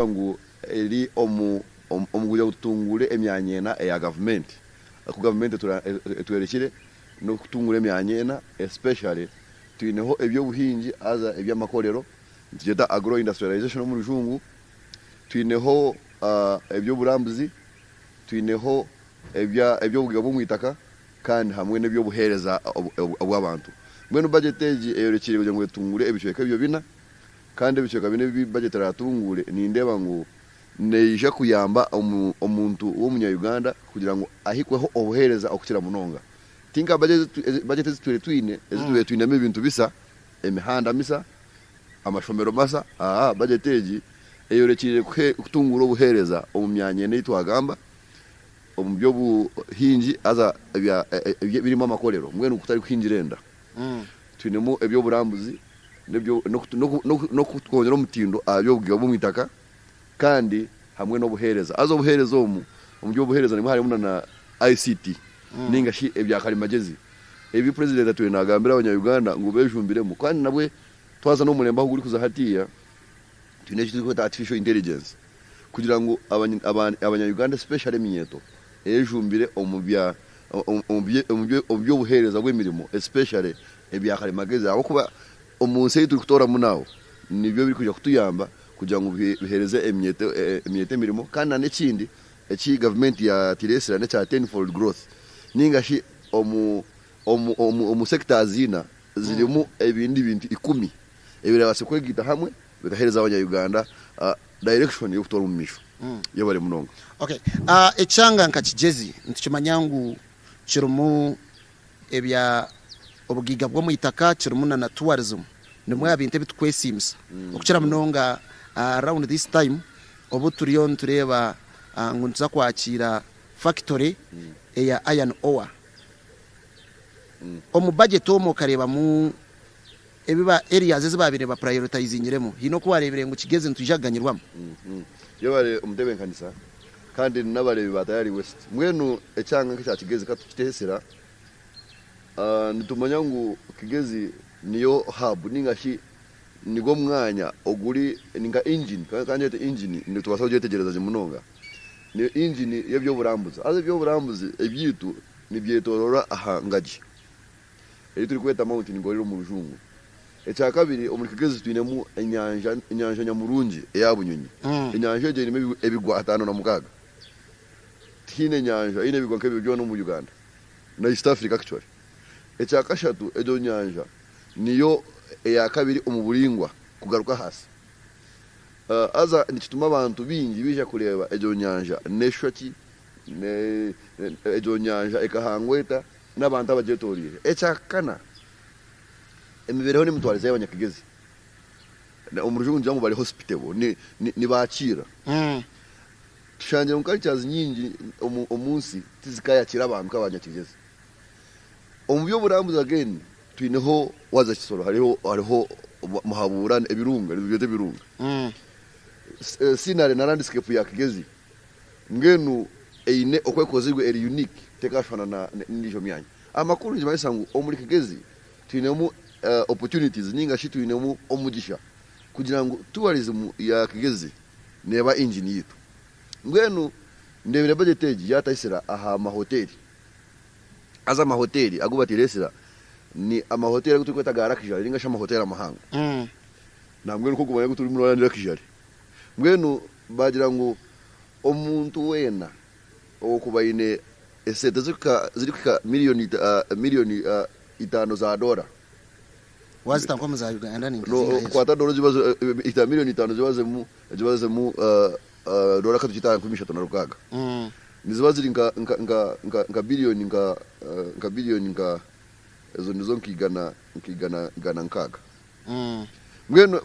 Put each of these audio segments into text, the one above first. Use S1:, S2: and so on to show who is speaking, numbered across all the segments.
S1: Ngu eri omu kugira ngu tutunguure emyanya ena eya gavumenti oku gavumenti etworekire n'okutunguura emyanya ena especially twineho eby'obuhingi haza eby'amakorero nitugyeta agro industrialization omu rujungu, twineho eby'oburambuzi, twineho eby'obugiga bw'omwitaka kandi hamwe n'eby'obuheereza obw'abantu. Mbwenu bajeti egi eyorekire kugira ngu etunguure ebicweka ebyo bina. Kandi ebicweka bina ebi bajeti eraatunguure nindeeba ngu neija kuyamba omuntu w'omunya-Uganda kugira ngu ahikweho obuheereza okukira munonga. Ti nka bajeti ezi tutwire twine, ezi tubaire twinemu ebintu bisa, emihanda misa, amashomero masa, aa bajeti egi eyorekyeire kutunguura obuheereza omu myanya ena ei twagamba, omu by'obuhingi haza ebirimu amakorero mbwenu kutari kuhingira enda. Twinemu eby'oburambuzi n'okwongyera omutindo aha by'obugiga bw'omu itaka kandi hamwe n'obuheereza. Haza obuheereza omu, omu by'obuheereza nimwo harimu na ICT ninga shi ebya karimagyezi ebi Purezidenti atwire naagambira abanya Uganda ngu bejumbiremu kandi nabwe twaza n'omurembe ahu gurikuza hatiiya twine eki turikweta artificial intelligence kugira ngu abanya Uganda especially eminyeeto eyejumbire omu bya omu by'obuheereza bw'emirimo especially ebya karimagezi ahabw'okuba omu nsi ei turikutoramu now nibyo birikwija kutuyamba kugira ngu biheereze eminyeeto emirimo kandi na n'ekindi eki gavumenti yatiresire n'ekya ten fold growth ninga shi omu omu sectors ina zirimu ebindi bintu ikumi ebirabaase kwegaita hamwe bikaheereza abanya Uganda direction y'okutoora omu maisho. Yebare munonga.
S2: Okay. Ekyanga nka Kigyezi nitukimanya ngu kirimu ebya obugaiga bw'omu itaka kirimu na na tourism nimwe aha bintu ebi tukwesiimisa okukira munonga around this time obu turiyo nitureeba ngu nituza kwakiira factory eya iron ore. Omu budget omwo okareebamu Ebi ba areas ezi baabaire ba prioritizingiremu, haine oku waareebire ngu Kigezi nitwija kuganyirwamu?
S1: Yebare omutebenkanisa kandi n'abareebi ba Tayari West. Mbwenu ekyanga nk'ekya Kigezi ka tukiteesera, nitumanya ngu Kigezi niyo hub ninga shi nigwo mwanya oguri ni nka engine, ka ngyete engine nitubaasa kugyetegyereza gye munonga. Niyo engine y'eby'oburambuzi. Haza eby'oburambuzi ebyaitu nibyetoorora aha ngagi. Ei turikweta Mountain Gorilla omu rujungu. Ekyakabiri, omuri Kigezi twinemu enyanja, enyanja nyamurungi eya Bunyonyi. Enyanja egyo erimu ebigwa 56. Tihaine enyanja eine ebigwa nk'ebyo byona omu Uganda na East Africa actually. Ekyakashatu, egyo nyanja niyo eyakabiri omu buraingwa kugaruka ahaasi. Haza nikituma abantu baingi baija kureeba egyo nyanja neshusha ki, egyo nyanja ekahangwa eta. n'abantu abagyetoreire. Ekya kana, emibeereho n'emitwarize y'abanyakigezi. Omu rujungu nigira ngu bari hospitable, nibakiira. Tushangire ngu cultures nyingi omu nsi tizikayakiira abantu nk'abanyakigezi. Omu by'oburambuzi again twineho waaza Kisoro hariho hariho Muhabura ebirunga, nitubyeta ebirunga. Scenery na landscape ya Kigezi Mbwenu eine oku ekozirwe eri unique tekashushana na n'endiijo myanya. Amakuru nikimanyisa ngu omuri Kigezi twinemu opportunities ninga shi twinemu omugisha kugira ngu tourism ya Kigezi neeba engine yaitu. Mbwenu ndebire budget egi yatahisira aha mahoteri. Haza amahoteri agu batiresira ni amahoteri agu turikweta aga luxury ninga shi amahoteri amahango. Nambwenu nk'okumanya agu turimu ni luxury. Mbwenu Baagira ngu omuntu weena ow'okuba aine esente zirikuhika miriyoni itaano za doora.
S2: Waazita nk'omu za Uganda ni nka zingahi ezo?
S1: Kwata doora miriyoni itaano zibazemu doora katukite aha 3600. Niziba ziri nka biriyoni nka biriyoni nka ezo nizo nka igana nkaaga. Mbwenu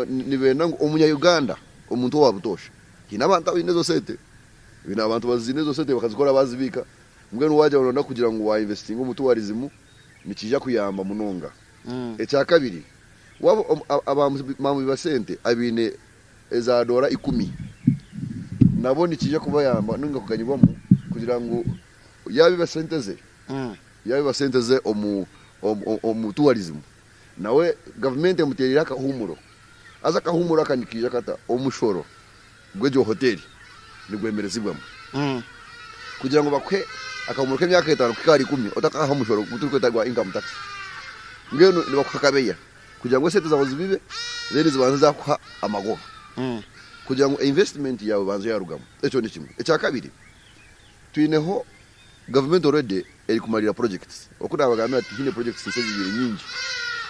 S1: nibenda ngu omunya Uganda omuntu owa butoosha, haine abantu abaine ezo sente, haine abantu baziine ezo sente bakazikora bazibiika, mbwenu wagira ngu noyenda kugira ngu wa investinga omu tourism nikiija kuyamba munonga. Ekyakabiri, waaba abambi ba sente abaine eza doora ikumi, nabo nikiija kubayamba ninga kuganyirwamu kugira ngu yaabiba sente ze, yaabiba sente ze omu tourism Nawe gavumenti emuteereire akahuumuro. Haza akahuumuro aka nikaija kata? Omushoro. gw'egyo hoteri nigwemerezibwamu. Kugira ngu bakuhe akahumuro k'emyaka etaano kuhika ahari ikumi otakahaho omushoro ogu turikweta gwa income tax. Mbwenu nibakuha kabeya kugira ngu esente zaawe zibibe then zibanze zaakuha amagoba kugira ngu investment yaawe ebanze yaarugamu. Ekyo ni kimwe. Ekya kabiri, twineho gavumenti already erikumariira projects. Oku naabagambira tihaine projects nsya ezibaire nyingi.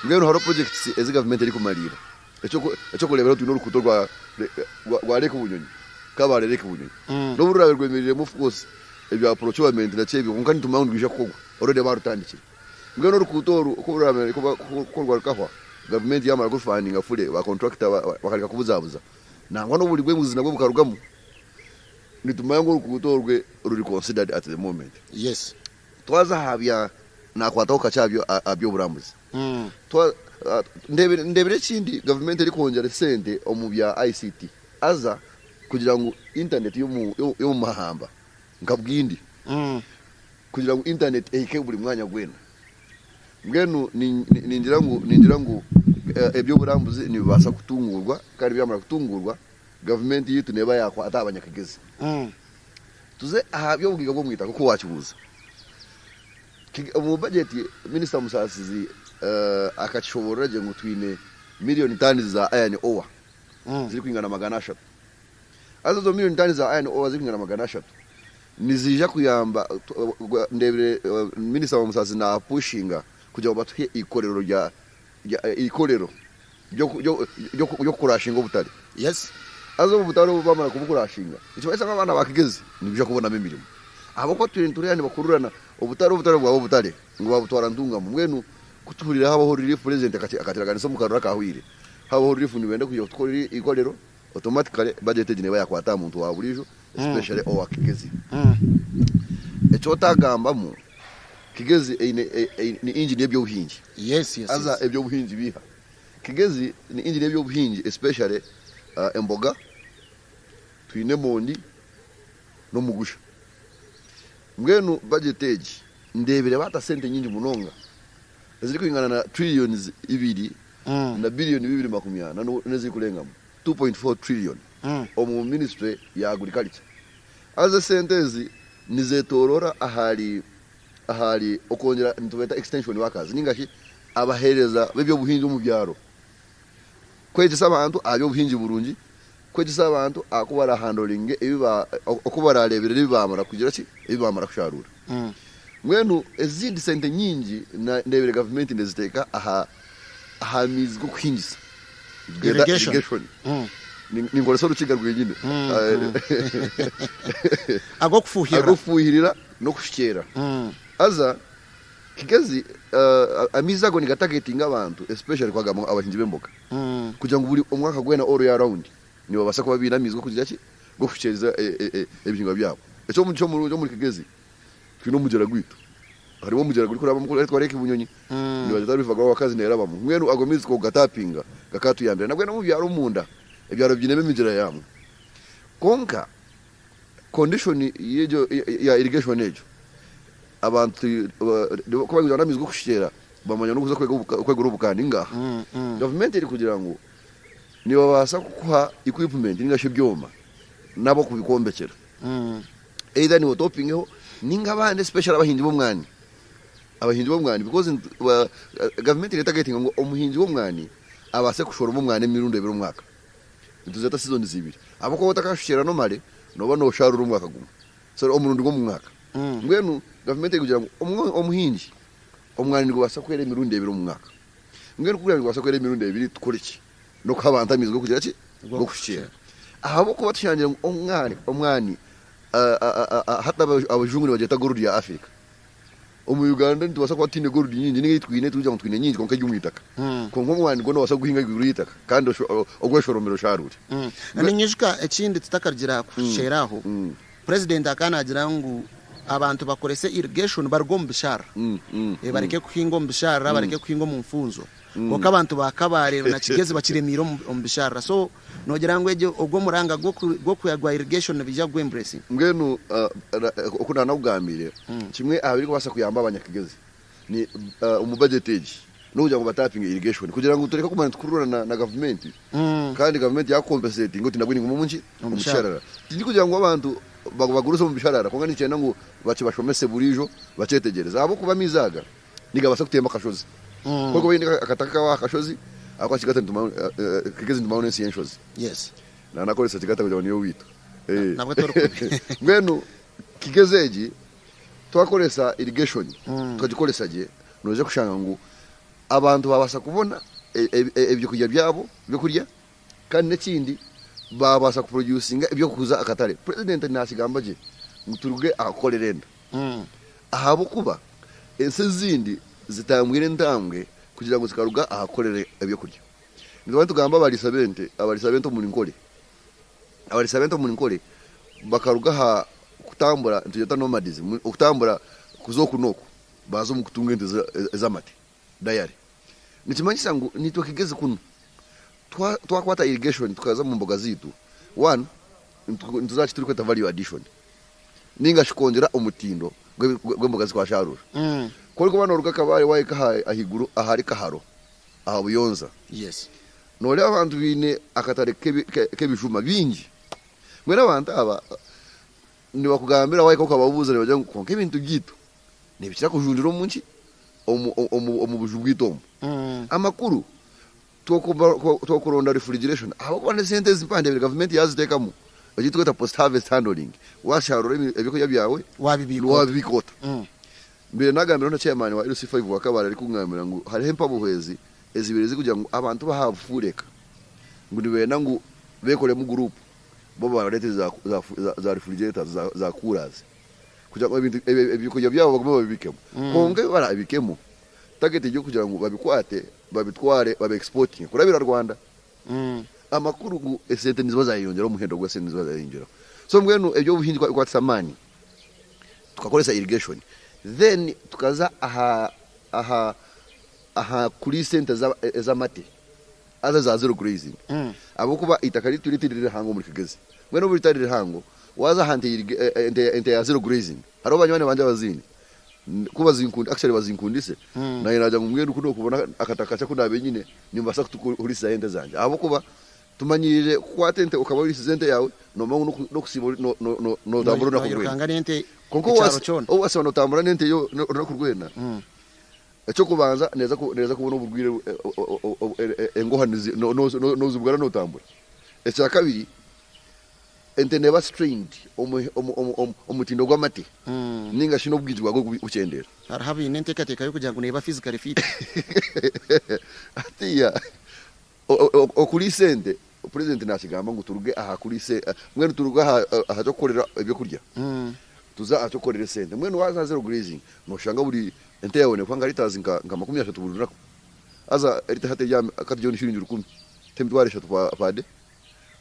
S1: Mbwenu hariho projects ezi gavumenti erikumariira. Eky'okureeberaho twine oruguuto rwa rwa Lake Bunyonyi, Kabale Lake Bunyonyi. N'obu ruraabe rwemereiremu of course ebya procurement na ki ebyo kwonka nitumanya ngu nirwija kukorwa already baarutandikire. Mbwenu oruguuto oru ku ruraabe kukorwa rukahwa, gavumenti yaamara kurufandinga fully ba contractor bakareka kubuzabuza, nangwa n'oburi bw'enguzi nabwo bukarugamu, nitumanya ngu oruguuto orwe ruri considered at the moment.
S2: Yes.
S1: Twaza aha bya nakwataho kakye aha by'oburambuzi. Ndebire ekindi gavumenti erikwongyera esente omu bya ICT haza kugira ngu intaneti y'omu mahamba nka Bwindi kugira ngu intaneti ehike buri mwanya gwena. Mbwenu ningira ngu ningira ngu eby'oburambuzi nibibaasa kutunguurwa kandi byamara kutunguurwa gavumenti yaitu neeba yaakwata aha banyakigezi. Tuze aha by'obugaiga bw'omu itaka oku waakibuuza. Omu bajeti, Minisita Musasizi akakishoboorora gye ngu twine miriyoni taani za iron ore zirikwingana 300. Haza ezo miriyoni taani za iron ore zirikwingana 300 niziija kuyamba, ndeebire Minisita Musasizi naapushinga kugira ngu batuhe eikorero rya eikorero ry'okukurashinga obutare. Haza obu butare obu bamara kubukurashinga, nikimanyisa ngu abaana ba Kigezi nibaija kubonamu emirimo. Ahabw'okuba tutwire nitureeba nibakururana obutare obutare bwaba obutare ngu babutwara Ntungamo. Mbwenu ku tuhuriire habaho relief purezidenti akaturaganisa omu karuru akahweire, habaho relief nibenda kwija kutukorera eikorero, automatically budget egi neeba yakwata aha muntu wa buriijo especially owa Kigezi. Eki otagambamu, Kigezi eine ni engine y'eby'obuhingi. Haza eby'obuhingi biiha? Kigezi ni engine y'eby'obuhingi especially emboga, twine emondi n'omugusha. Mbwenu budget egi ndeebire baata sente nyingi munonga ezirikwingana na trillions ibiri na billion 240 n'ezirikurengamu, 2.4 trillion, omu ministry ya agriculture. Haza esente ezi nizetorora ahari ahari okwongyera nitubeeta extension workers ninga shi abaheereza b'eby'obuhingi omu byaro kwegyesa abantu aha by'obuhingi burungi, kwegyesa abantu aha ku barahandoringe ebi ba oku barareeberere ebi baamara kugira ki ebi baamara kusharuura. Mbwenu ezindi sente nyingi ndeebire gavumenti neziteeka aha aha maizi g'okuhingisa nitugeeta
S2: Irrigation.
S1: irrigation. Ninkoresa orukiga rwenyine
S2: Ag'okufuuhirira.
S1: Ag'okufuuhirira n'okushukyera. Haza Kigezi amaizi ago nigatagetinga abantu especially kwagamba abahingi b'emboga kugira ngu buri omwaka gwena all year round nibabaasa kuba baine amaizi g'okugira ki g'okushukyereza ebihingwa byabo. Eky'omugisha omurungi omuri Kigezi twine omugyera gwaitu harimu omugyera gurikurabamu gurikuretwa Lake Bunyonyi nibagyeta River Gwabakazi neerabamu mbwenu ago maizi twakugataapinga gakaatuyambira nabwenu omu byaro omunda ebyaro biinemu emigyera yaamwo kwonka Condition y'egyo ya irrigation egyo abantu ku barikugira n'amaizi g'okushukyera bamanya n'okuza kwegura obukandi ngaha. Gavumenti erikugira ngu nibabaasa kukuha equipment ninga shi ebyoma nabo kubikwombekyera. Either niiwe otopingeho ninga abandi especially abahingi b'omwani, abahingi b'omwani because gavumenti neetagetinga ngu omuhingi w'omwani abaase kushoroma omwani emirundi ebiri omu mwaka. Nituzeeta seasons ibiri ahabw'okuba waaba otakashukyera normally nooba noosharuura omwaka gumwe sorry omurundi gumwe omu mwaka. Mbwenu gavumenti erikugira ngu omuhingi omwani nigubaasa kwera emirundi ebiri omu mwaka. Mbwenu ku guraabe nigubaasa kwera emirundi ebiri tukore ki? N'okuha abantu amaizi g'okugira ki? G'okushukyera. Ahabw'okuba tushangire ngu omwani omwani hati abajungu nibagyeta gold ya Africa. Omu Uganda nitubaasa kuba tutaine gold nyingi ninga ei twine turikugira ngu twine nyingi kwonka eri omu itaka. Kwonka omwani gwo noobaasa kuguhinga ahaiguru y'eitaka kandi ogweshoromere osharuure.
S2: Ninyijuka ekindi tutakarugira aha kushera aho, Purezidenti akaba naagira ngu abantu bakorese irrigation baruge omu bisharara. Bareke kuhinga omu bisharara, bareke kuhinga omu nfunzo. Kwonka abantu ba Kabale na Kigezi bakiremiire omu bisharara. So Noogira ngu egyo ogwo omuranga gw'okuya gwa irrigation nibaija kugwemburesinga?
S1: Mbwenu oku naaba nakugambiire, kimwe aha birikubaasa kuyamba abanyakigezi ni omu bajeti egi. N'okugira ngu batapinge irrigation kugira ngu tureke kuguma nitukurura na, na gavumenti kandi gavumenti yakukompensatinga oti nabwe ninguma omunki omu kisharara. Tindikugira ngu abantu baguruse omu bisharara kwonka nikyenda ngu bakibashomese buriijo bakyetegyereze ahabw'okuba amaizi aga nigabaasa kutemba akashozi. Ku orikuba oine akataka kawe aha kashozi ahabw'okuba Kigata nitumanya Kigezi nitumanya ngu n'ensi y'enshozi.
S2: Yes.
S1: Nanakoresa Kigata kugira ngu niyo owaitu.
S2: Nabwo torikubi.
S1: Mbwenu Kigezi egi Twakoresa irrigation tukagikoresa gye, noija kushanga ngu abantu babaasa kubona ebyokurya byabo by'okurya kandi n'ekindi babaasa kuproducinga eby'okuguza akatare. Purezidenti nakigamba gye ngu turuge aha kukorera enda ahabw'okuba ensi ezindi zitambwire entambwe kugira ngu zikaruga aha kukorera ebyokurya. Nituba nitugamba abariisa b'ente, abariisa b'ente omuri Nkore. Abariisa b'ente omuri Nkore bakaruga aha kutambura nitugyeta nomadism, okutambura kuza oku n'oku baaza omu kutunga ente ez'amate, dairy. Nikimanyisa ngu naitwe Kigezi kunu twakwata irrigation tukaza omu mboga zaitu, one nituza aha kiturikweta value addition ninga shi kwongyera omutindo gw'emboga ezi twasharuura. Ku orikuba nooruga Kabale waahika ahaiguru ahari Kaharo aha Buyonza, Nooreeba abantu baine akatare k'ebijuma bingi. Mbwenu abantu aba nibakugambira waahika okababuuza nibagira ngu kwonka ebintu byaitu nibikira kujundira omu nki? Omu buju bwaitu omu. Amakuru twokuronda refrigeration ahabw'okuba n'esente ezi mpandeebire gavumenti yaaziteekamu eki turikweta post harvest handling, waasharuura ebyokurya byawe waabibiika ota? Mbaire nagambiraho na chairman wa LC5 wa Kabale arikungambira ngu hariho empabuhwezi ezibaire zirikugira ngu abantu b'aha Bufuureka ngu nibenda ngu bekoremu group bo bareete za refrigerators za coolers kugira ngu ebintu ebyokurya byabo bagume babibikemu. Kwonka ebi barabikemu target eri okugira ngu babikwate babitware babi exportinge kurabira Rwanda. Amakuru ngu esente niziba zayeyongyera omuhendo gw'esente niziba zayeyongyeraho. So mbwenu eby'obuhingi kwabikwatisa amaani. Tukakoresa irrigation then tukaza aha aha aha kuriisa ente ez'amate haza eza zero grazing ahabw'okuba eitaka ryaitu tiriri rihango omuri Kigezi mbwenu obu ritari rihango waaza aha nte ente ya zero grazing hariho banywani bangye abaziine ku bazinkundise actually bazinkundise naanye naagira ngu mbwenu ku nookubona akataka kakye aku naabaire nyine nimbaasa kuhurisizayo ente zangye ahabw'okuba Tumanyirire kukwata ente okaba orisize ente yaawe noomanya ngu n'okusiiba nootambura orunaku rwena.
S2: Noirukanga n'ente
S1: Kwonka
S2: ekyaro kyona.
S1: obu wasiiba nootambura n'ente yo orunaku rwena, eky'okubanza neeza neeza kubona oburwaire engoha noozibugana nootambura. Ekya kabiri, ente neeba strained omutindo gw'amate nainga shi n'obwingi bwago bukyendeera.
S2: Hariho abaine enteekateeka y'okugira ngu neeba physically fit.
S1: Hatiiya Okuriisa ente, purezidenti nakigamba ngu turuge aha kuriisa mbwenu turuge aha ky'okukorera ebyokurya tuze aha ky'okukorera esente. Mbwenu waaza aha zero grazing noshanga buri ente yaawe nekuha nka litres nka 30 buri runaku. Haza erita hati eri aha katugire ngu ni shiringi rukumi, t'emitwaro eshatu per day.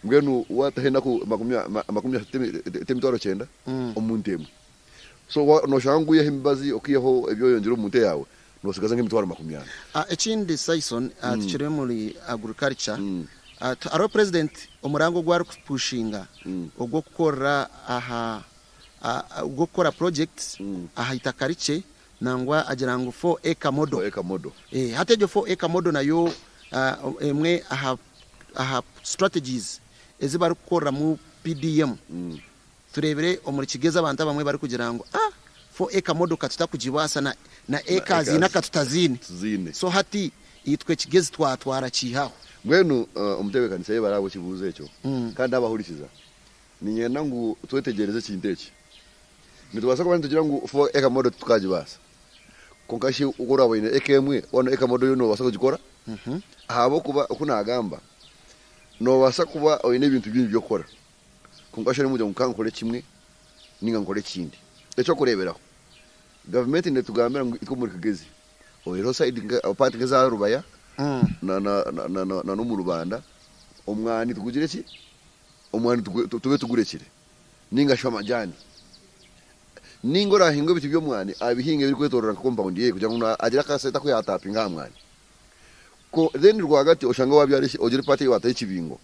S1: Mbwenu waataho enaku 30 t'emitwaro kyenda omu nte emwe. So noshanga ngu wiiheho emibazi okaihaho ebi oyongyire omu nte yaawe, Notsigaza nk'emitwaro 40.
S2: Ekindi Syson tukiri omuri agriculture, hariho president omurango ogu arikupushinga ogw'okukorera aha ogw'okukora projects aha itaka rikye nangwa agira ngu four acre model.
S1: Four acre model.
S2: Hati egyo four acre model nayo emwe aha strategies ezi barikukoreramu PDM. Tureebire omuri Kigezi abantu abamwe barikugira ngu ah four acre model katutakugibaasa na na acres ina katutaziine. So hati itwe Kigezi twatwara kiiha aho.
S1: Mbwenu omutebeekanisa yebare ahabw'ekibuuzo ekyo kandi n'abahurikiza. Niinyenda ngu twetegyereze ekintu eki. Nitubaasa kuba nitugira ngu four acre model titukagibaasa, kwonka shi ku oraabe oine eka emwe, one acre model yo noobaasa kugikora? Ahabw'okuba oku naagamba, noobaasa kuba oine ebintu bingi by'okukora. Kwonka shi orimugira ngu ka nkore kimwe ninga nkore ekindi. Eky'okureeberaho, gavumenti neetugambira ngu itwe omuri Kigezi oihireho sayidi nka paati nk'eza Rubaya na na na na n'omu Rubanda, omwani tugugire ki? Omwani tube tugurekire ninga shi amajaani. Ninga oraahinga ebiti by'omwani abihinge birikwetooroora nka kompawundi ye kugira ngu agire akasente aku yaatapinga aha mwani. Ko then rwagati oshange wabyara eki ogire part ei wataho ekibingo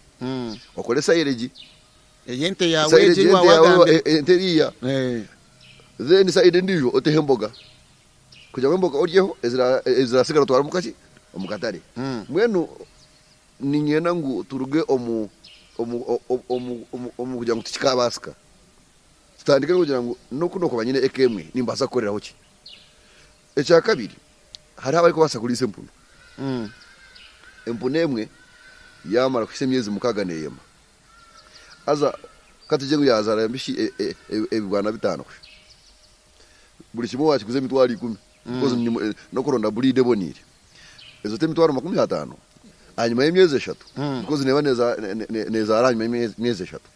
S1: okore silage.
S2: Ey'ente yaawe egyo
S1: Silage
S2: ei
S1: y'ente yaawe
S2: waagambire.
S1: ente eriya then side endiijo oteho emboga kugira ngu emboga oryeho ezirasigara otware omuka ki? Omu katare. Mbwenu niinyenda ngu turuge omu omu omu omu kugira ngu tikikaabaasika. Tutandike n'okugira ngu n'oku nookuba nyine eka emwe nimbaasa kukoreraho ki? Ekya kabiri, hariho abarikubaasa kuriisa empunu. Empunu emwe yaamara kuhitsya emyezi mukaaga neeyema. Haza ka tugire ngu yaazaara mbishi ebibwana bitaano kusha. Buri kimwe waakiguza emitwaro ikumi because n'okuronda breed eboneire. Ezo t'emitwaro 50 ahanyima y'emyezi eshatu because neeba neezaara ahanyima y'emyezi eshatu.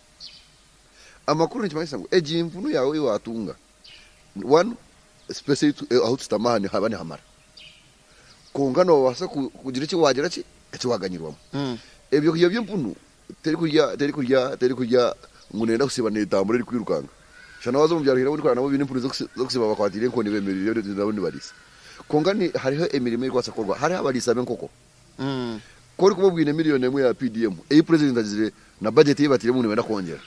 S1: Amakuru nikimanyisa ngu egi mpunu yaawe ei waatunga, one space ahu tushutami aha nihaba nihamara. Kwonka noobaasa kugira eki waagira ki, eki waaganyirwamu. Ebyokurya by'empunu terikurya terikurya terikurya ngu neeyenda kusiiba neetambura erikwirukanga. Shana waaza omu byaro haine abu orikureba nabo baine empunu z'okusiiba bakwatiire enkoni beemereire nabo nibariisa. Kwonka hariho emirimo erikubaasa kukorwa. Hariho abariisa b'enkoko. Ku orikuba obwine miriyoni emwe ya PDM ei purezidenti agizire na bajeti ei batairemu ngu nibenda kwongyera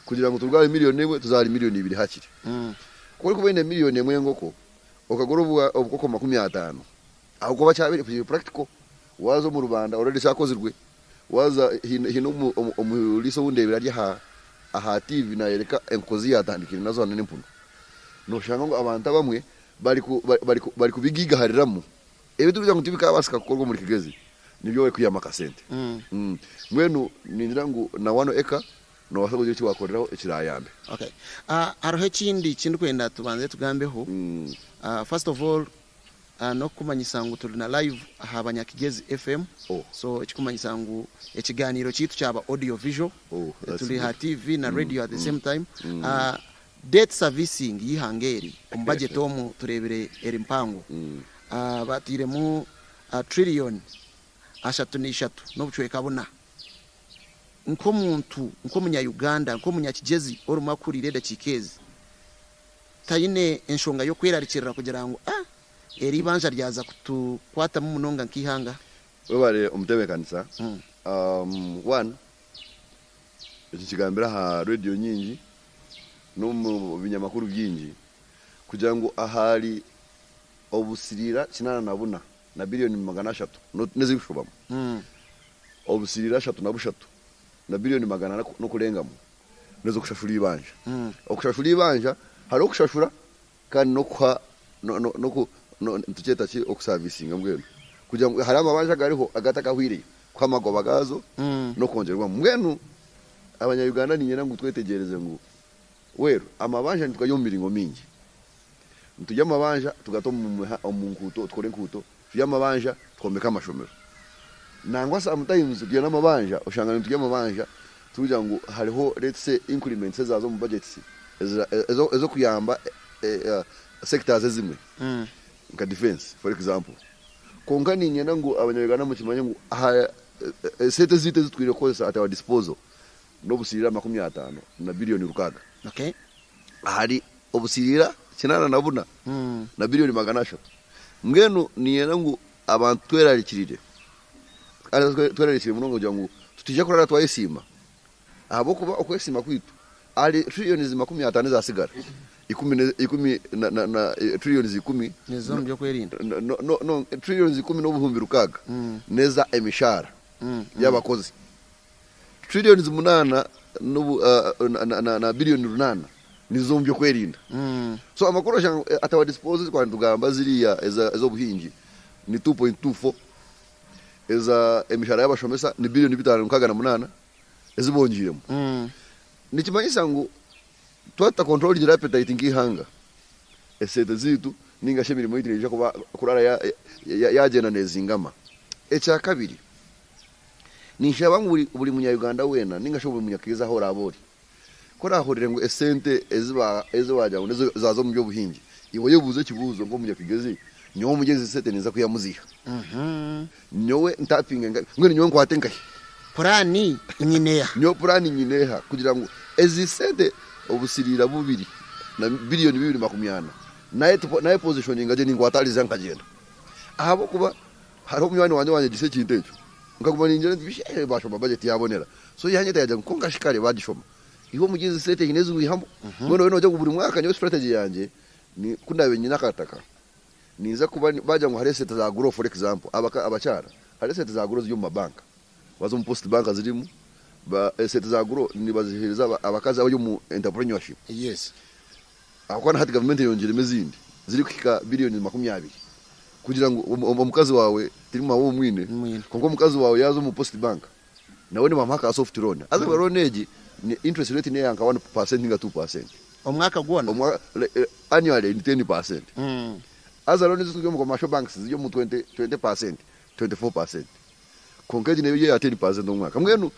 S1: kugira ngu turuge ahari miriyoni emwe tuze ahari miriyoni ibiri hakiri. Ku orikuba oine miriyoni emwe y'enkoko okagura obukoko 50 ahabw'okuba kyabaire kiri practical waaza omu rubanda already kyakozirwe waaza haine omuriisa ou ndeebire ari aha TV naayoreka enkoko zi yaatandikire nazo hamwe n'empunu nooshanga ngu abantu abamwe barikubigiigahariramu. Ebi turikugira ngu tibikaabaasika kukorwa omuri Kigezi nibyo barikwihamu akasente. Mbwenu ningira ngu na wanu eka noobaasa kugira eki waakoreraho ekiraayambe.
S2: Okay. Hariho ekindi eki ndikwenda tubanze tugambeho. First of all, n'okukumanyisa ngu turi na live aha Banyakigezi FM.
S1: Oh.
S2: So ekirikumanyisa ngu ekigaaniiro kyaitu kyaba audio visual.
S1: Oh, that's
S2: Turi aha
S1: good.
S2: TV na radio at the same time. Debt servicing y'eihanga eri omu budget omu tureebire eri mpango. Batairemu trillion 33 n'obucweka buna. Nk'omuntu, nk'omunya Uganda, nk'omunyakigyezi orimu akuhuriire edakiika ezi, taine enshonga y'okwerarikirira kugira ngu ah eri eibanja ryaza kutukwatamu munonga nk'eihanga?
S1: Webare omutebeekanisa. One, Eki nkigambire aha rediyo nyingi n'omu binyamakuru bingi kugira ngu ahari obusiriira 84 na biliyoni 300 n'ezirikushobamu, obusiriira 33 na biliyoni 400 n'okurengamu n'ez'okushashura eibanja. Okushashura eibanja hariho okushashura kandi n'okuha nitukyeta ki okusavisinga mbwenu kugira ngu hariho amabanja agariho agatakahwireyo kuha amagoba gaazo n'okwongyerwamu. Mbwenu abanya Uganda niinyenda ngu twetegyereze ngu well amabanja nitugarya omu miringo mingi. Niturya amabanja tugata omu nkuuto tukore enkuuto, turya amabanja twombeka amashomero. Nangwa sometimes turya n'amabanja oshanga niturya amabanja turikugira ngu hariho let's say increments ezaaza omu budgets ez'okuyamba sectors ezimwe nka defence for example. Kwonka niinyenda ngu abanya-Uganda mukimanye ngu aha esente ezaitu ezi twine kukozesa at our disposal n'obusiriira 50 na billion 6 ahari obusiriira 84 na billion 300. Mbwenu niinyenda ngu abantu twerarikirire kandi twerarikirire munonga kugira ngu tutaija kurara twayesiima ahabw'okuba okwesiima kwaitu ahari trillions 50 ezaatsigara, ikumi ikumi na na na trillions ikumi
S2: N'ez'omu by'okwerinda.
S1: no no no trillions ikumi n'obuhumbi rukaaga n'eza emishaara y'abakozi. Trillions munaana n'obu na na na billion runaana nizo omu by'okwerinda. So amakuru oshanga at our disposal ezi twaba nitugamba ziriya ez'obuhingi ni 2.24, eza emishahara y'abashomesa ni billion 568 ezi bongiiremu. Nikimanyisa ngu twaba tutakontrolingire appetite nk'eihanga, esente zaitu ninga shi emirimo yaitu neija kuba kurara yagyenda nezingama. Ekyakabiri, ninshaba ngu buri munya Uganda weena ninga shi buri munyakigezi ahu oraabe ori, ku oraahurire ngu esente ezi baagira ngu zaaza omu by'obuhingi, iwe oyebuuze ekibuuzo nk'omunyakigezi, nyowe omuri ezi sente ninza kwihamu ziiha? Nyowe ntapinge nkahi? Mbwenu nyowe nkwate nkahi?
S2: Puraani nyine eha?
S1: Nyowe puraani nyine eha kugira ngu ezi sente obusiriira bubiri na biliyoni 240 naye pozishoninga gye ninkwata ahari ziiha nkagyenda? Ahabw'okuba hariho munywani wangye owanyegyesa ekintu ekyo. Nkaguma ningira nti bishi eh bashoma budget yabonera. So yanyeta yagira ngu kwonka shi kare bagishoma. Iwe omuri ezi sente haine ezi wihamu? Mbwenu obe nogira ngu buri mwaka nyowe strategy yangye ni ku ndaabe nyine akataka. Ninza kuba bagira ngu hariho esente za grow for example abakyara hariho esente za grow ziri omu mabanka waza omu post bank zirimu esente za grow nibazihereza abakazi abari omu entrepreneurship
S2: Yes.
S1: Ahabw'okuba na hati gavumenti eyongyiremu ezindi zirikuhika biriyoni 20 kugira ngu omukazi waawe tiri mawe omwine kwonka omukazi waawe yaaza omu post bank nawe nibamuha ka soft loan haza loan egi ni interest rate neya nka 1% ninga 2%.
S2: Omwaka gwona?
S1: Omwaka annually ni 10%. Haza loan ezituri omu commercial banks ziri omu 20%, 24%. Kwonka egi neyo eri eya 10% omwaka. Mbwenu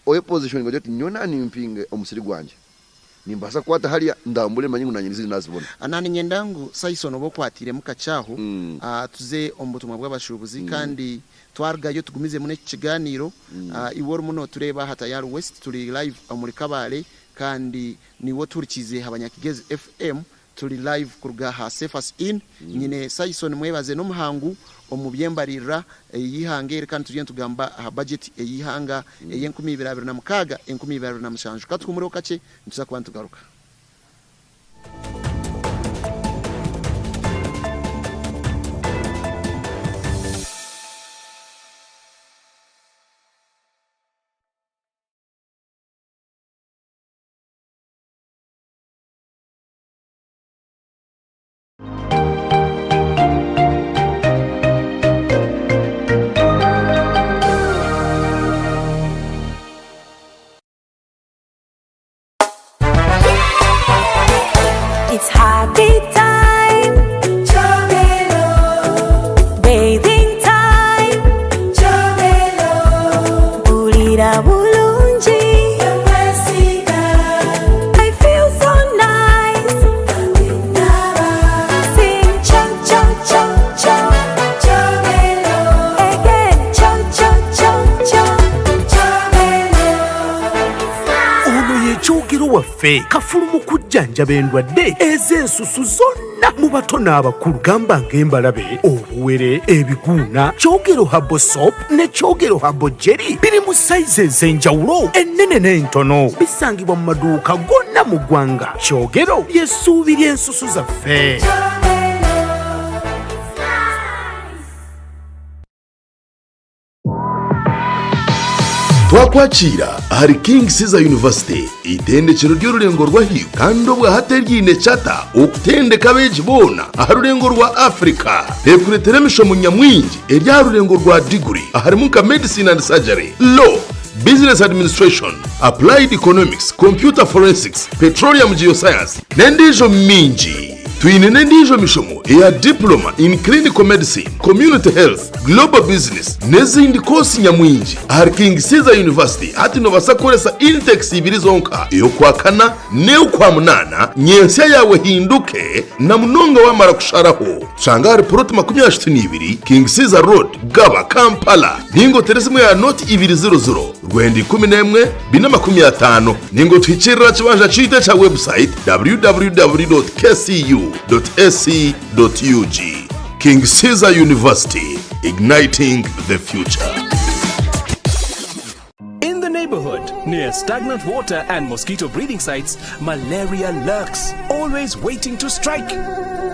S1: oye positioninge ogire oti nyowe nanimpinga omusiri gwangye nimbaasa kukwata hariya ndambure manye ngu nanye nizindi nazibona.
S2: Na niinyenda ngu Saison obe okwatiiremu kakye aho tuze omu butumwa bw'abashuubuzi kandi twarugayo tugumizemu n'eki kigaaniiro. Iwe orimu nootureeba aha Tayari West turi live omuri Kabale kandi niiwe otuhurikiize aha Banyakigezi FM Turi live kuruga aha Cephas Inn. Nyine Saison Mwebaze n'omuhangu omu by'embaririra ey'eihanga eri kandi turiyo nitugamba aha budget ey'eihanga ey'enkumi ibiri 26, 2027. Katuhumureho kakye nituza kuba nitugaruka.
S3: It's happy time. Bathing time. Mpurira bulungi. I feel so nice. Sing cho cho cho cho. Again cho cho cho cho.
S4: Ono ye Kyogero waffe kafulu mu kujjanjaba endwadde ez'ensusu zonna mu bato n'abakulu gamba ng'embalabe, obuwere, ebiguuna. Kyogero Herbal Soap ne Kyogero Herbal Jelly biri mu sayizi ez'enjawulo ennene n'entono. Bisangibwa mu maduuka gonna mu ggwanga. Kyogero ly'essuubi ly'ensusu zaffe.
S5: Twakwakiira ahari King Caesar University, eitendekero ry'orurengo rw'ahaiguru kandi obwahati eryiine charter okutendeka abeegi boona aha rurengo rwa Africa. Rekureetera emishomo nyamwingi eri aha rurengo rwa diguri aharimu nka Medicine and Surgery, Law, Business Administration, Applied Economics, Computer Forensics, Petroleum Geoscience n'endiijo mingi. Twine n'endiijo mishomo eya Diploma in Clinical Medicine, Community Health, Global Business n'ezindi koosi nyamwingi. Ahari King Caesar University hati noobaasa kukoresa intakes ibiri zonka, ey'okwakana n'ey'okwamunaana, nyentsya yaawe ehinduke na munonga waamara kusharaho. Tushanga ahari Puroti 32, King Caesar Road, Gaba, Kampala. Ninga otere esimu ya noti ibiri ziro ziro, rwenda 11, 450. Ninga otuhikirire aha kibanja kyaitu ekya website www.kcu.ac.ug. King Caesar University, igniting the future.
S6: In the neighborhood, near stagnant water and mosquito breeding sites, malaria lurks, always waiting to strike.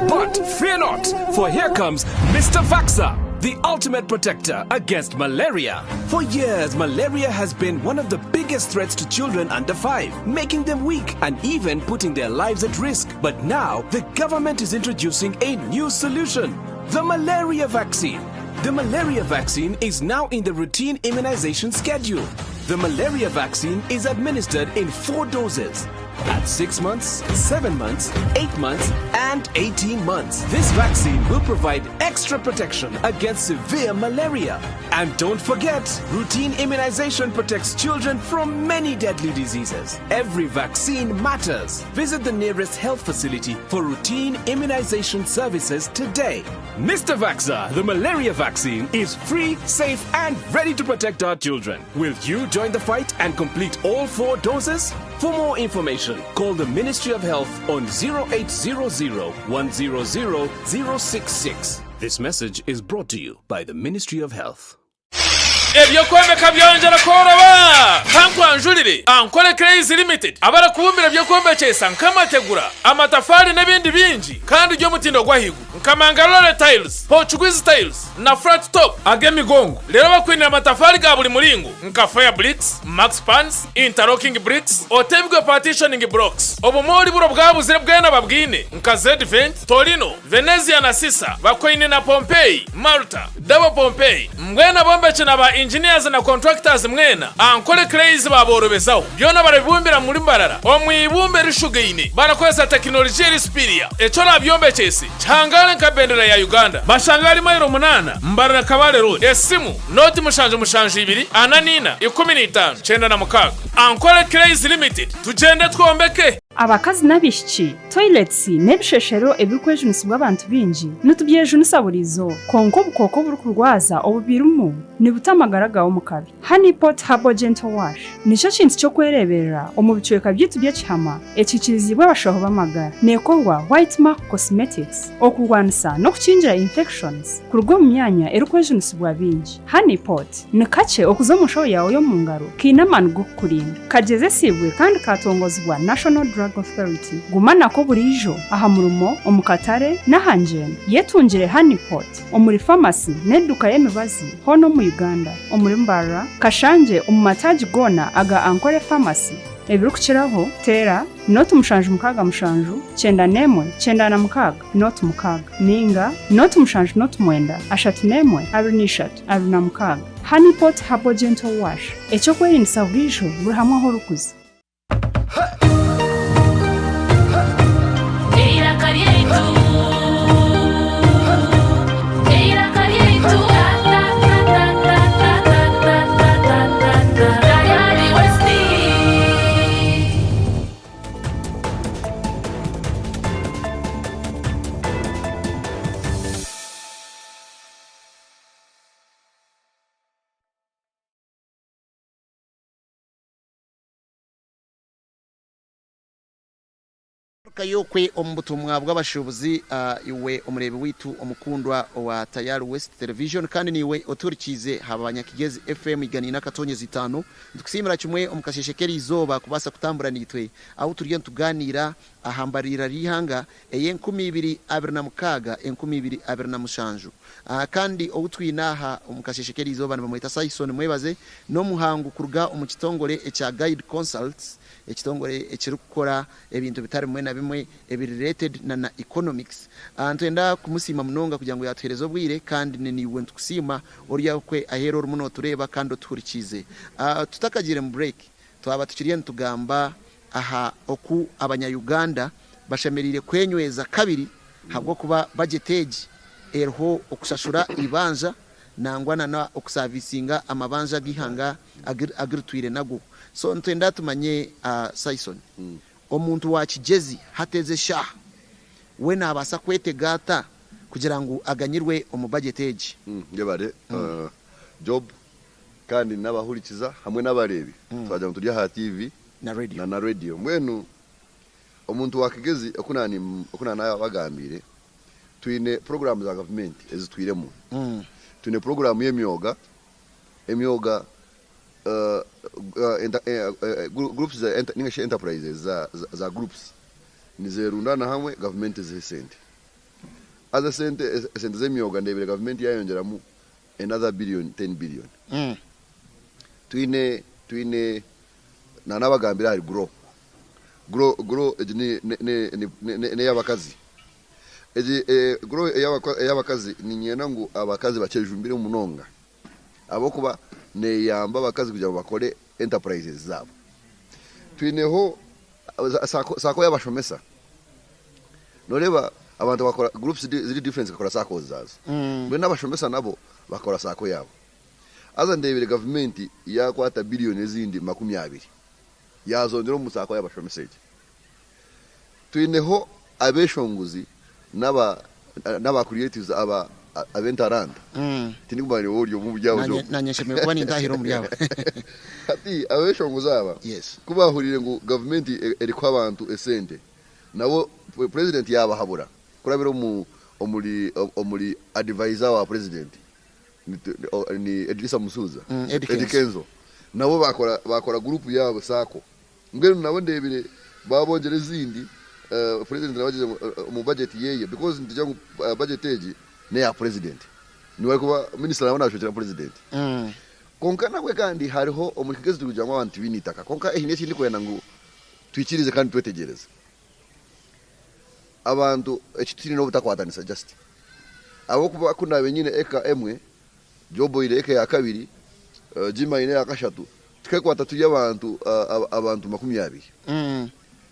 S6: But fear not, for here comes Mr. Vaxa, the ultimate protector against malaria. For years, malaria has been one of the biggest threats to children under 5, making them weak and even putting their lives at risk. But now, the government is introducing a new solution, the malaria vaccine. The malaria vaccine is now in the routine immunization schedule. The malaria vaccine is administered in 4 doses at 6 months, 7 months, 8 months, and 18 months. This vaccine will provide extra protection against severe malaria. And don't forget, routine immunization protects children from many deadly diseases. Every vaccine matters. Visit the nearest health facility for routine immunization services today. Mr. Vaxa, the malaria vaccine, is free, safe, and ready to protect our children. Will you join the fight and complete all 4 doses? For more information, call the Ministry of Health on 0800 100 066. This message is brought to you by the Ministry of Health.
S7: Eby'okwombeka byongyera kworoba! Kankwanjurire Ankole Clays Limited abarikubumbira eby'okwombekyesa nk'amategura, amatafaari n'ebindi bingi kandi by'omutindo gw'ahaiguru. Nka Mangalore Tiles, Portuguese Tiles na Flat Top ag'emigongo. Reero bakwinire amatafaari ga buri muringo nka Fire Bricks, Max Pans, Interlocking Bricks, otebwe Partitioning Blocks. Obumoori buri obwabuzire bwena babwine nka Zedvent, Torino, Venezia na Sisa. Bakwaine na Pompeii, Malta, Double Pompeii. Mbwenu abombeki na ba engineers na contractors mwena, Ankole Clays baaborobezaho. Byona barabibumbira muri Mbarara omu ibumba erishugaine barakozesa tekinolijiya eri superior. Eki orabyombekyese kihangare nka bendera ya Uganda. Bashanga ahari mailo munaana Mbarara Kabale Road. Esimu, nooti mushanju mushanju ibiri ana n'ina 15 96. Ankole Clays Limited, tugyende twombeke!
S8: Abakazi n'abaishiki, toilets n'ebisheshero ebirikwejunisibwa abantu baingi nitubyejunisa buri izooba. Kwonka obukooko oburikurwaza obubirimu nibuta amagara gaawe omu kabi. Honey Pot Herbal Gentle Wash nikyo kintu ky'okwereeberera omu bicweka byaitu by'ekihama ekiikiriziibwe abashaho b'amagara. Neekorwa White Mark Cosmetics okurwanisa n'okukingira infections kuruga omu myanya erikwejunisibwa baingi. Honey Pot ni kakye okuza omu nshaho yaawe y'omu ngaro kaine amaani g'okukurinda. Kagyezesiibwe kandi kaatongozibwa National Drug Authority. Guma nako buriijo aha murimo, omu katare n'aha ngyendo. Yetungire Honey Pot omuri famasi n'eduuka y'emibazi hoona omu Uganda, omuri Mbarara, Kashangye omu mataagi goona aga Ankole Pharmacy. Ebirikukiraho, teera nooti 767 91 96 nooti 6 nainga nooti 7 nooti 9 31 23 26. Honey Pot Herbal Gentle Wash, eky'okwerindisa buriijo buri hamwe ahu orikuza.
S9: Eiraka ryaitu, eiraka ryaitu, ta ta ta ta ta ta ta ta ta ta ta Tayari West.
S2: Garukayo okwe omu butumwa bw'abashuubuzi, iwe omureebi waitu omukundwa owa Tayari West Television kandi naiwe otuhurikiize aha Banyakigezi FM 104.5. Nitukusiimira kimwe omu kasheeshe k'eriizooba kubaasa kutambura naitwe ahu turiyo nitugaaniira aha mbarira y'eihanga ey'enkumi ibiri abiri na mukaaga, enkumi ibiri abiri na mushanju. Kandi ou twine aha omu kasheeshe k'eriizooba nibamweta Sayson Mwebaze, n'omuhangu kuruga omu kitongore ekya Guide Consults, ekitongore ekirikukora ebintu bitari bimwe na bimwe ebiri related na na economics. Nitwenda kumusiima munonga kugira ngu yaatuheereza obwire kandi ni naiwe nitukusiima ori okwe aheeru orimu nootureeba kandi otuhurikiize. Tutakagiire mu break, twaba tukiriyo nitugamba aha oku abanya Uganda bashemereire kwenyweza kabiri ahabw'okuba budget egi eriho okushashura eibanja nangwa na na okusavisinga amabanja ag'eihanga agu ritwire nago. So nitwenda tumanye Sayson, omuntu wa Kigyezi hati ezi eshaaha we nabaasa kwetega ata kugira ngu aganyirwe omu budget egi?
S1: Yebare Job kandi n'abahurikiza hamwe n'abareebi twagira ngu turi aha TV na na radio. Mbwenu omuntu wa Kigezi oku naanabagambiire, twine puroguraamu za gavumenti ezi twiremu. Twine puroguraamu y'emyoga, emyoga groups ninga shi enterprises za groups nizerundaana hamwe gavumenti eziha esente. Haza esente esente z'emyoga ndeebire gavumenti yaayongyeramu another billion, ten billion. Twine twine naanabagambira ahari grow, grow grow egi ni ni ni n'ey'abakazi. Egi grow ey'abakazi niinyenda ngu abakazi bakyejumbiremu munonga ahabw'okuba neeyamba abakazi kugira ngu bakore enterprises zaabo. Twineho sacco sacco y'abashomesa. Noreeba abantu bakora groups ziri different zikakora saccos zaazo. Mbwenu abashomesa nabo bakakora sacco yaabo. Haza ndeebire gavumenti yaakwata billion ezindi 20 yaazongyera omu sacco y'abashomesa egi. Twineho abeshongozi n'aba n'aba creatives aba ab'entaranta. Tindikumanya niiwe ori omwe omuri abo
S2: Nanye
S1: Job.
S2: nanye nshemereire kuba nintahira omuri abo.
S1: Hati abeshongozi aba
S2: Yes.
S1: ku baahuriire ngu gavumenti erikuha abantu esente, nabo purezidenti yaabahabura kurabira omu omuri omuri advisor wa purezidenti ni Edrisa Musuuza,
S2: Eddy
S1: Eddy
S2: Kenzo.
S1: Kenzo, nabo baakora baakora guruupu yaabo sacco. Mbwenu nabo ndeebire baabongyera ezindi President nawe agize ngu omu budget yeye because nitugira ngu budget egi neya president niwe arikuba minister nawe nashwekyera president. Kwonka nabwe kandi hariho omuri Kigezi turikugira ngu abantu tibaine itaka kwonka eki nekindi kwenda ngu twikirize kandi twetegyereze. Abantu eki twine nobutakwatanisa just ahabwokuba ku ndabe nyine eka emwe Job oine eka eya kabiri, Jimmy aine eya kashatu, tukekwata turi abantu abantu 20,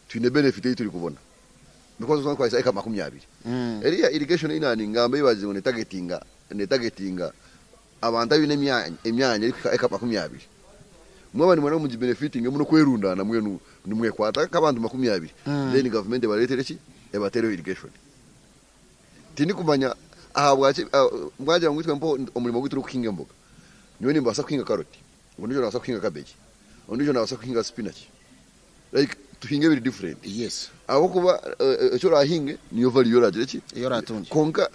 S1: twine benefit ei turikubona because nituba nitukwatisa eka 20. Eriya irrigation ei naaningamba ei baagize ngu netargetinga netargetinga abantu abaine emyanya emyanya erikuhika eka 20. Mwaba nimwenda ngu mugibenefitingemu n'okwerundaana mbwenu nimwekwata nk'abantu 20 then gavumenti ebareetere ki? Ebateereho irrigation. Tindikumanya ahabwaki mwagira ngu itwe mpo omurimo gwaitu n'okuhinga emboga. Nyowe nimbaasa kuhinga karoti, ondiijo naabaasa kuhinga kabeegi, ondiijo naabaasa kuhinga sipinaki. Like tuhinge ebiri different.
S2: Yes.
S1: Ahabw'okuba eki oraahinge niyo value ei oraagire ki?
S2: Ei oraatungye.
S1: Kwonka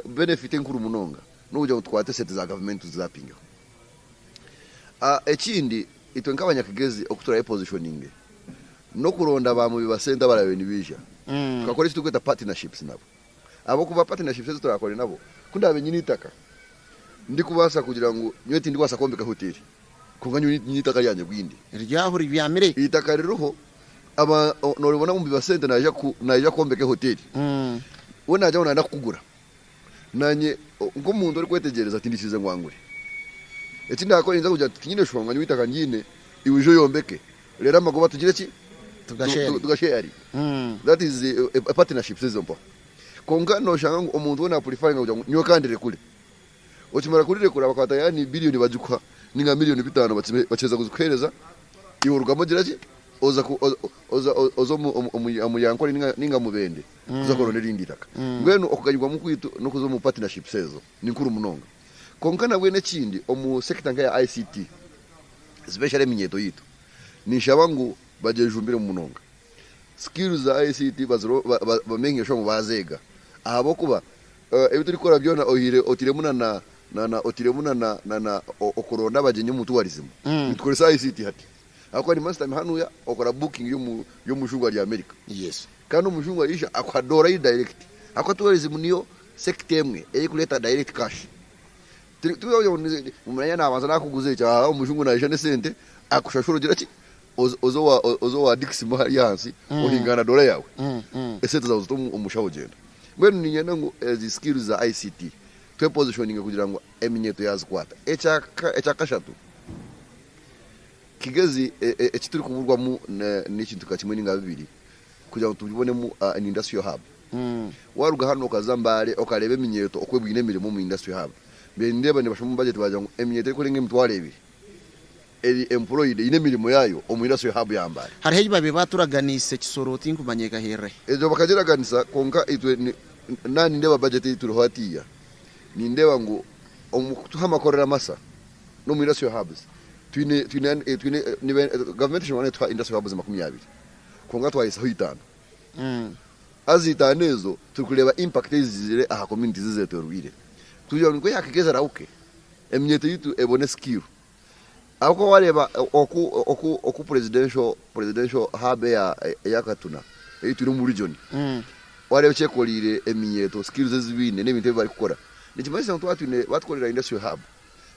S1: benefit enkuru munonga n'okugira ngu tukwate esente za gavumenti tuzizapingeho. Ekindi itwe nk'abanyakigezi oku turayepositioninge n'okuronda ba mubi ba sente abaraabe nibaija tukakora eki turikweta partnerships nabo. Ahabw'okuba partnerships ezi turaakore nabo, ku ndaabe nyine eitaka ndikubaasa kugira ngu nyowe tindikubaasa kwombeka hoteeri kwonka nyowe nyine eitaka ryangye bwinde.
S2: Riri aho ribyamire.
S1: Eitaka ririho, aba nooribona omubi wa sente naija naija kwombeka ehoteeri. We naagira ngu naayenda kukugura. Naanye nk'omuntu orikwetegyereza tindiikirize ngu angure. Eki ndaakore ninza kugira nti tinyine shonga nyowe eitaka ndyiine, iwe ija oyombeke reero amagoba tugire ki? Tugasheyaringe. That is a partnerships ezo mpaho. Kwonka noshanga ngu omuntu we napurifaringa kugira ngu nyowe kandirekure. Okimara kurirekura bakwata yaani biliyoni bagikuha ninga miliyoni bitano bakiheza kuzikuhereza iwe orugamu ogira ki? Oza oza oza omu Yankore ninga Mubende kuza kuronda erindi itaka. Mbwenu okuganyirwamu kwaitu n'okuza omu partnerships ezo ni nkuru munonga. Kwonka nabwenu ekindi omu sector nka eya ICT especially eminyeeto yaitu ninshaba ngu bagyejumbiremu munonga. Skills za ICT bamenye sure ngu bazeega ahabw'okuba ebi turikukora byona oihire otairemu na na otairemu na na okuronda abagyenyi omu tourism nitukoresa ICT hati. Ahabw'okuba nimba nshutami hanuya okora booking y'omujungu ari America.
S2: Yes.
S1: Kandi omujungu ariija akuha doora eri direct. Ahabw'okuba tourism niyo sector emwe erikureeta direct cash. Manya nabanza nakuguza eki, aha omujungu naija n'esente akushashura ogira ki? Oze owa Diximo hariya ahansi ohingana doora yaawe. Esente zaawe ozite omu mushaho ogyenda. Mbwenu niinyenda ngu ezi skills za ICT twepositioninge kugira ngu eminyeeto yaazikwata. Ekyakashatu. Kigezi eki turikuburwamu n'ekintu nka kimwe ninga bibiri kugira ngu tubibonemu an industrial hub. Waruga hanu okaza Mbale okareeba eminyeeto oku ebwine emirimo omu industrial hub, mbaire nindeeba nibashoma omu budget baagira ngu eminyeeto erikurenga 2000 eri employed, eine emirimo yaayo omu industrial hub ya Mbale.
S2: Hariho ei babaire baaturaganiise Kisoro tinkumanya ekaherera hi.
S1: Egyo bakagiraganisa kwonka itwe naaba nindeeba budget ei turiho hatiiya, nindeeba ngu omu kutuha amakorero amasa n'omu industrial hubs twine twine twine nibe gavumenti eshobora netuha industrial hubs 20 kwonka twahisaho itaano. Haza itaano ezo turikureeba impact ei zigizire aha communities ezetoroire kugira ngu nikwo yakigeza erahuke eminyeeto yaitu ebone skill. Ahabw'okuba wareeba oku oku oku presidential presidential hub eya eya Katuna ei twine omu region wareeba eki ekoriire eminyeeto skills ezi baine n'ebintu ebi barikukora nikimanyisa ngu twaba twine batukorera industrial hub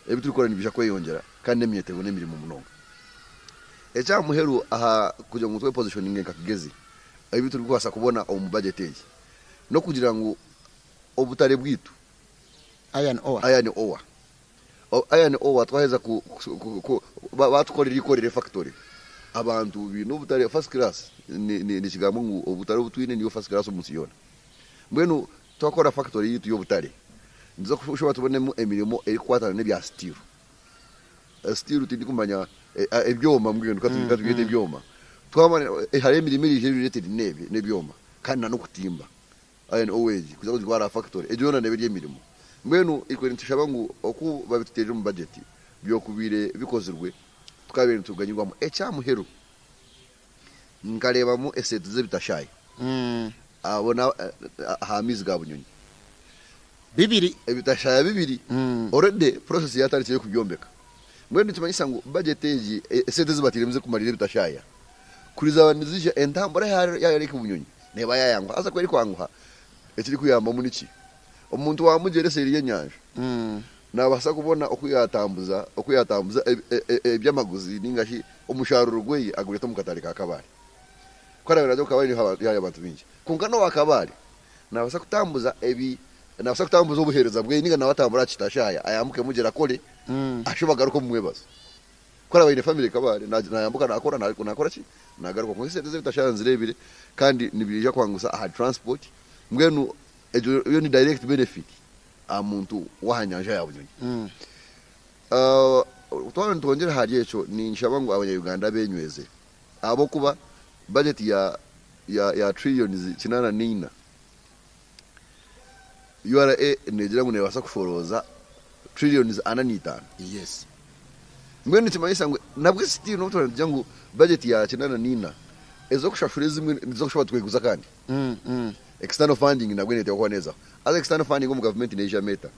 S1: Ebi turikukora nibiija kweyongyera kandi n'eminyeeto ebone emirimo munonga. Eky'aha muheru aha kugira ngu twepositioninge nka Kigezi, ebi turikubaasa kubona omu bajeti egi n'okugira ngu obutare bwaitu,
S2: Iron ore.
S1: Iron ore, iron ore twaheza ku, ku, baatukorera eikorero efactory, abantu baine obutare first class, nikigambwa ngu obutare obu twine niyo first class omu nsi yoona. Mbwenu twakora factory yaitu y'obutare, nituza kushuba tubonemu emirimo erikukwatana n'ebya steel. Steel tindikumanya ebyoma mbwenu katubyete ebyoma. Twamara hariho emirimo eriija eri related n'ebyoma kandi nan'okutimba iron ore egi kuza kugitwara aha factory egyo yoona neeba eri emirimo. Mbwenu itwe nitushaba ngu oku babituteerire omu budget byokubaire bikozirwe tukabaire nituganyirwamu. Ekya muheru Nkareebamu esente z'ebitashaayi abo aha maizi ga Bunyonyi.
S2: Bibiri.
S1: Ebitashaya bibiri. Already process yatandikire y'okubyombeka. Mbwenu nikimanyisa ngu budget egi esente ezi batairemu z'okumarira ebitashaya kuri zaaba nizija entambura ya Lake Bunyonyi. Neeba yaayanguha. Haza ku erikwanguha, ekirikuyambamu niki? Omuntu wa Mugyere seeri y'enyanja naabaasa kubona oku yaatambuza oku yaatambuza eby'amaguzi nainga shi omushaaruro gwe agureete omu katare ka Kabale. Ku araabe naaza omu Kabale niho hariyo abantu baingi. Kwonka n'owa Kabale naabaasa kutambuza ebi naabaasa kutambuza obuheereza bwe nainga nawe atambure aha kitashaya ayambuke Mugyere akore ashube agaruke omu mwebazo. Ku araabe aine famire Kabale naayambuka naakora naakora ki? Naagaruka. Kwonka esente z'ebitashaya nzireebire kandi nibiija kwangusa aha transport mbwenu Egyo yo ni direct benefit aha muntu w'aha nyanja ya Bunyonyi. Twaba nitwongyera ahari ekyo, ninshaba ngu abanya-Uganda benyweze ahabw'okuba budget ya ya trillions 84, URA negira ngu nebaasa kushorooza trillions 45.
S2: Yes.
S1: Mbwenu nikimanyisa ngu nabwe still n'obu twaba nitugira ngu budget ya 84, ez'okushashura ezimwe nituza kushuba tweguza kandi. External funding nabwo neteekwa kuba neezaho. Haza external funding omu gavumenti neija meta.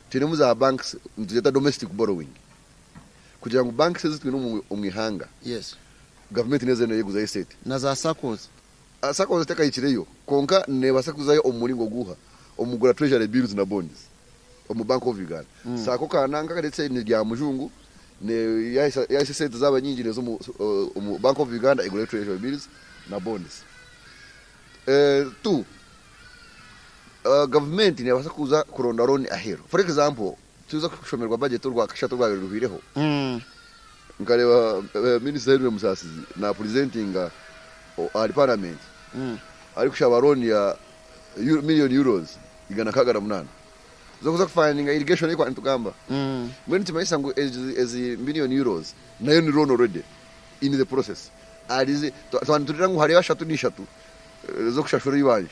S1: Twinemu za banks nitugyeta domestic borrowing kugira ngu banks ezi twine omu ihanga
S2: Yes.
S1: gavumenti neeza neyeguzayo esente.
S2: Na za SACCOs.
S1: SACCOs tekahikireyo kwonka nebaasa kuzayo omu muringo guuha? Omu kugura treasury bills na bonds omu Bank of Uganda. Sacco ka nanka let's say ni rya mujungu yahisa esente zaaba nyingi neeza omu Bank of Uganda egurayo treasury bills na bonds. Tu, gavumenti neebaasa kuza kuronda looni aheeru. For example, tuza kushomerwa budget orwa kashatu orwabaire ruhwireho, nkareeba Minisita Henry Musasizi naapurezentinga ahari Parliament arikushaba looni ya million euros 608 z'okuza kufandinga irrigation ei nitugamba. Mbwenu nikimanyisa ngu ezi million euros nayo ni loan already in the process. Ahari twaba nitureeba ngu hariyo ashatu n'ishatu ez'okushashura eibanja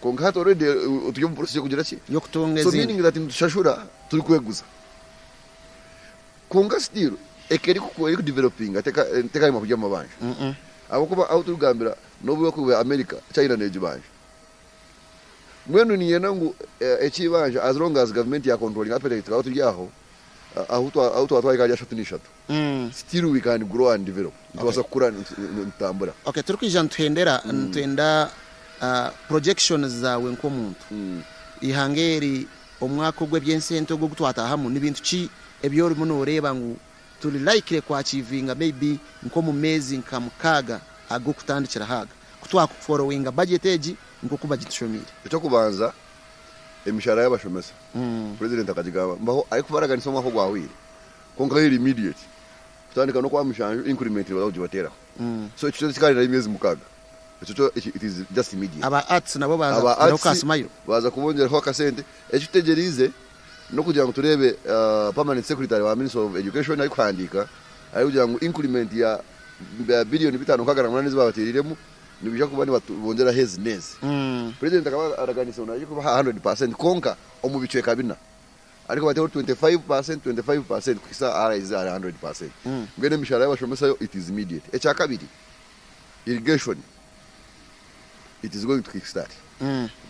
S1: kwonka hati already turi omu process y'okugira ki?
S2: Y'okutunga
S1: So
S2: ezindi.
S1: meaning that nitushashura turikweguza. Kwonka still eka erikudevelopinga tekahema kurya omu mabanja ahabw'okuba ahu turikugambira n'obu orikuba America, China negibanja. Mbwenu niinyenda ngu ekibanja as long as gavumenti ya controllinga appetite tukaba turi aho, ahu twaba twahika ahari ashatu n'ishatu still we can grow and develop nitubaasa kukura nitutambura.
S2: Okay, turikwija nituhendera nitwenda projections zaawe nk'omuntu. Eihanga eri omwaka ogu eby'ensente ogu ogu twataahamu ni bintu ki ebi orimu nooreeba ngu turi likely ku achievinga maybe nk'omu meezi nka mukaaga ag'okutandikiraho aga ku twakuforowinga budget egi nk'oku bagitushomiire?
S1: Eky'okubanza emishahara y'abashomesa Purezidenti akagigamba mbaho arikubaraganisa omwaka ogwahweire kwonka yo eri immediate kutandika n'okwa mushanju increment nibaza kugibateeraho so ekyo kyo kikareeraho emyezi mukaaga ekyo kyo it is just immediate.
S2: Aba arts nabo baaza
S1: Aba
S2: kuteraho
S1: arts
S2: ka smile.
S1: baaza kubongyeraho akasente ekitutegyereize n'okugira ngu tureebe permanent secretary wa ministry of education arikuhandiika arikugira ngu increment ya billion 568 ezi babateereiremu nibaija kuba nibabongyeraho ezi n'ezi. Purezidenti akaba araganise ngu naija kubaha 100% kwonka omu bicweka bina arikubateho 25%, 25% kuhitsya ahu araahize ahari 100%. Mbwenu emishahara y'abashomesa yo it is immediate. Ekyakabiri, irrigation it is going to kick start.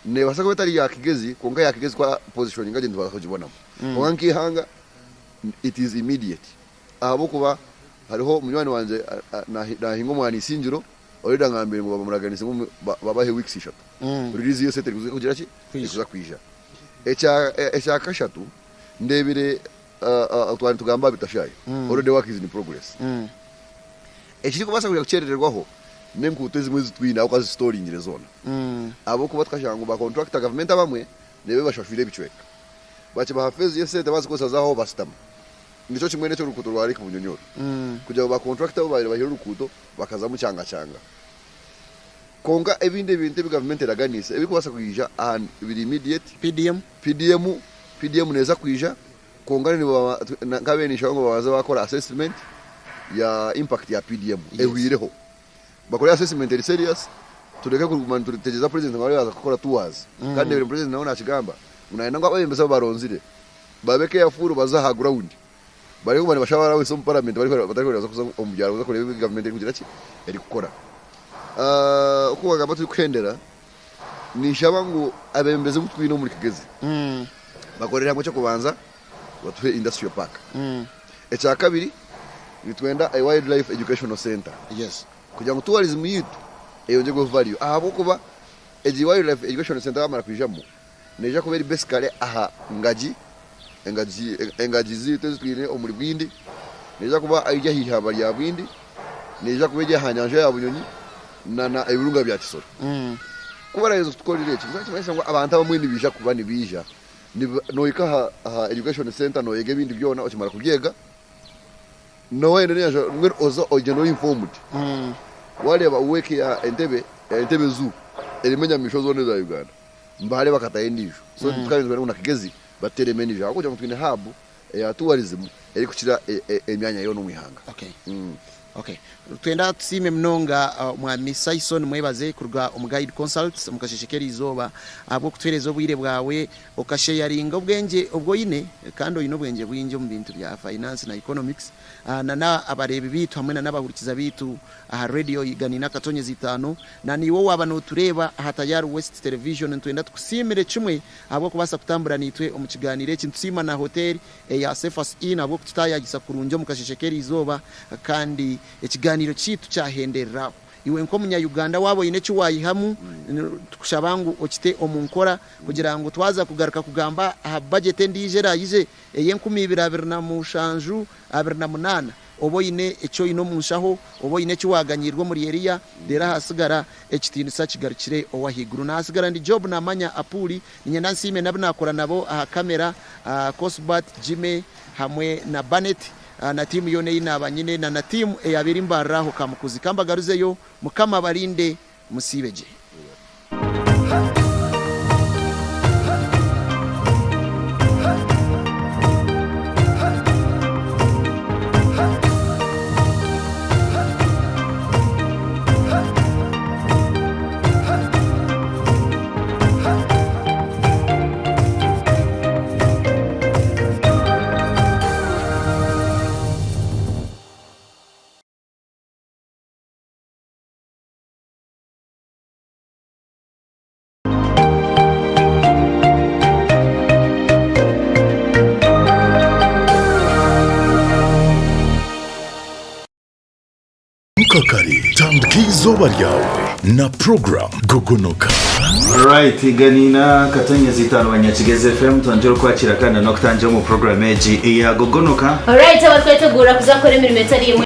S1: Neebaasa kuba etari ya Kigezi kwonka eya Kigezi ku positioninga gye nitubaasa kugibonamu. Kwonka nk'eihanga it is immediate ahabw'okuba hariho munywani wangye naahinga omwani Isingiro, Already angambire ngu bamuraganise ngu babahe weeks ishatu release y'esente erikuza kugira ki? Erikuza kwija. Ekya ekya kashatu ndebire twaba nitugamba aha bitashaayi already work is in progress. Ekirikubaasa kwija kukyerererwaho n'enkuuto ezimwe ezi twine ahabw'okuba zisitoringire zoona ahabw'okuba tukashanga ngu ba contractor gavumenti abamwe neeba ebashashwire ebicweka bakibaha fees y'esente bazikozesa zaaho basitama. Nikyo kimwe n'eky'orukuuto rwa Lake Bunyonyi oru kugira ngu ba contractor abu baabaire bahire orukuuto bakazamu kyanga-kyanga. Kwonka ebindi ebintu ebi gavumenti eraganiise ebirikubaasa kwija aha biri immediate,
S2: PDM.
S1: PDM, PDM neeza kwija kwonka nkabaire ninshaba ngu babanze baakora assessment ya impact ya PDM ehwireho. Bakore assessment eri serious tureke kuguma nitutegyereza president ngu abe yaaza kukora tours. Kandi ndeebire president nawe naakigamba ngu nayenda ngu abeebembezi abu baronzire babe careful baze aha ground. Bareke kuguma nibashaba allowance omu parliament batarikubaasa kuza omu byaro kuza kureeba ebi gavumenti erikugira ki erikukora. Oku wagamba turikuhendera, ninshaba ngu abeebembezi abu twine omuri Kigezi bakorere hamwe eky'okubanza batuhe industrial park. Ekyakabiri nitwenda a wildlife educational centre
S2: Yes.
S1: kugira ngu tourism yaitu eyongyerweho value ahabw'okuba Egi Wildlife Education Centre yamara kwijamu neija kuba eri basically aha ngagi, engagi engagi zaitu ezi twine omuri Bwindi, neija kuba eri aha ihamba rya Bwindi, neija kuba eri aha nyanja ya Bunyonyi na na ebirunga bya Kisoro. Ku baraheza kutukorera eki, nikimanyisa ngu abantu abamwe nibaija kuba nibaija, nohika aha aha Education Centre noyega ebindi byona okimara kubyega, Nowayenda n'enyanja mbwenu oza ogyenda ori informed. Wareeba week ya Entebbe, ya Entebbe Zoo erimu enyamaishwa zoona eza Uganda. Mbale bakatayo endiijo. So tukaba nitwenda ngu na Kigezi bateeremu endiijo ahabw'okugira ngu twine hub eya tourism erikukira emyanya yoona omu ihanga.
S2: Okay. Okay. Twenda tusiime munonga Mwami Syson Mwebaze kuruga omu Guide Consults omu kasheeshe k'eriizooba ahabw'okutuheereza obwire bwawe Okasheyaringa obwengye obu oine, kandi oine obwengye bwingi omu bintu bya finance na economics, na n'abareebi baitu hamwe na n'abahurikiza baitu aha Radio Iganina Akatonyezi Itaano, na naiwe owaaba notureeba aha Tayari West Television, nitwenda tukusiimire kimwe ahabw'okubaasa kutambura naitwe omu kigaaniiro eki. Nitusiima na hotel eya Cephas Inn ahabw'okututaayagisa kurungi omu kasheeshe k'eriizooba, kandi ekigaaniiro kyaitu kyahenderera aho. Iwe nk'omunya-Uganda waaba oine eki waayihamu, nitukushaba ngu okite omu nkora kugira ngu twaza kugaruka kugamba aha bajeti endiijo eraije ey'enkumi ibiri 27, 28, obe oine eki oine omu nshaho, obe oine eki waaganyiirwe omuri eriya, reero ahasigara ekitiinisa kigarukire ow'ahaiguru. Nahasigara ndi Job Namanya Apuuli, niinyenda nsiime n'abu naakora nabo aha kamera, Cosbert, Jimmy hamwe na Barnett. Na tiimu yoona ei naaba nyine, na na tiimu eyaaba eri Mbarara aho Kamukuzi. Ka mbagaruzeyo, Mukama abarinde, musiibe gye.
S5: Imuka kare, tandika eizooba ryawe na puroguramu Gogonoka.
S10: Alright, Ganina Katonyezi Itaano wa Nyakigezi FM twongera okwakira kandi n'okutangira omu puroguramu egi eya Gogonoka.
S11: Alright, aba twetegura kuza kukora emirimo etari emwe.